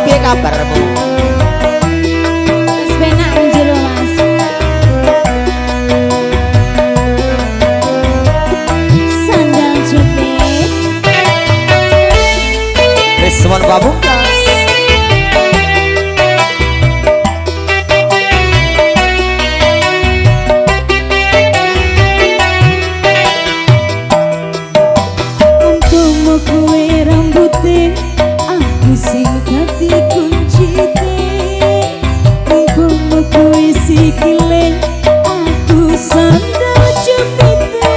Piye kabarmu? Wis penak njero, Mas. Sandal jepit. Rismon Pamungkas. Umpama kowe rambute, aku sing dadi kuncite. Umpama kowe sikile, aku sandal jepite.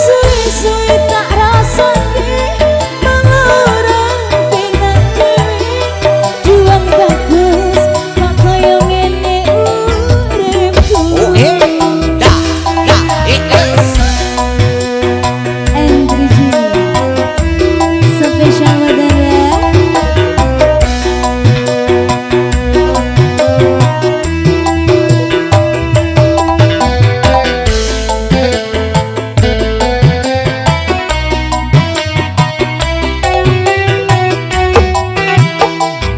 Suwe-suwe tak rasake malah penak dhewe. Juang bagus kok koyo ngene uripku. Oh, eh, dah, dah, eh, eh. Andrew G. Spesial buat Anda.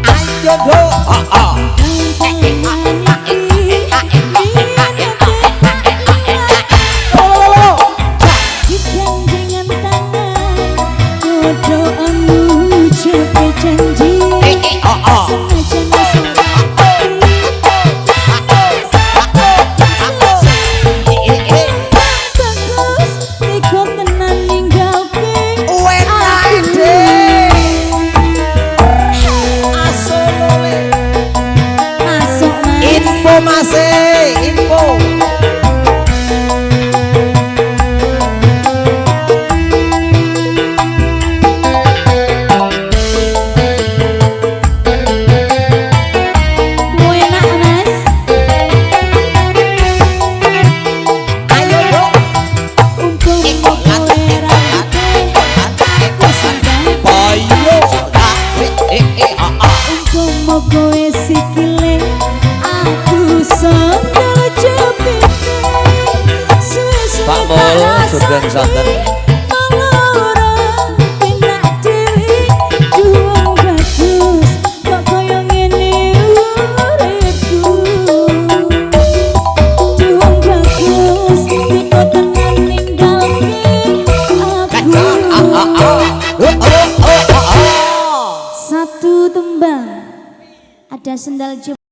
Ayo do. Ah, ah. Lo, lo, lo, lo. Digandengan tangan, podo ngucap janji. Eh, eh, oh, oh. Senajan wis ora Eh, eh, eh. bagus, tega tenan ninggalke Enak ide. Asolo we. Masuk, Mas. Info Mas, info. Enak, Mas. Ayo do. Umpama kowe rambute, aku sandal. Ayo. Dah, eh, eh, eh, ah, ah. Umpama kowe sikile, aku sandal jepite. Suwe-suwe Pak tak Mul, rasake, Sugeng sonten. malah ora penak dhewe. Juang bagus kok koyo ngene uripku. Juang bagus teko tenan ninggalke aku. Ah, ah, ah. Oh, oh, oh, oh, oh. Satu tembang ada sendal jepit.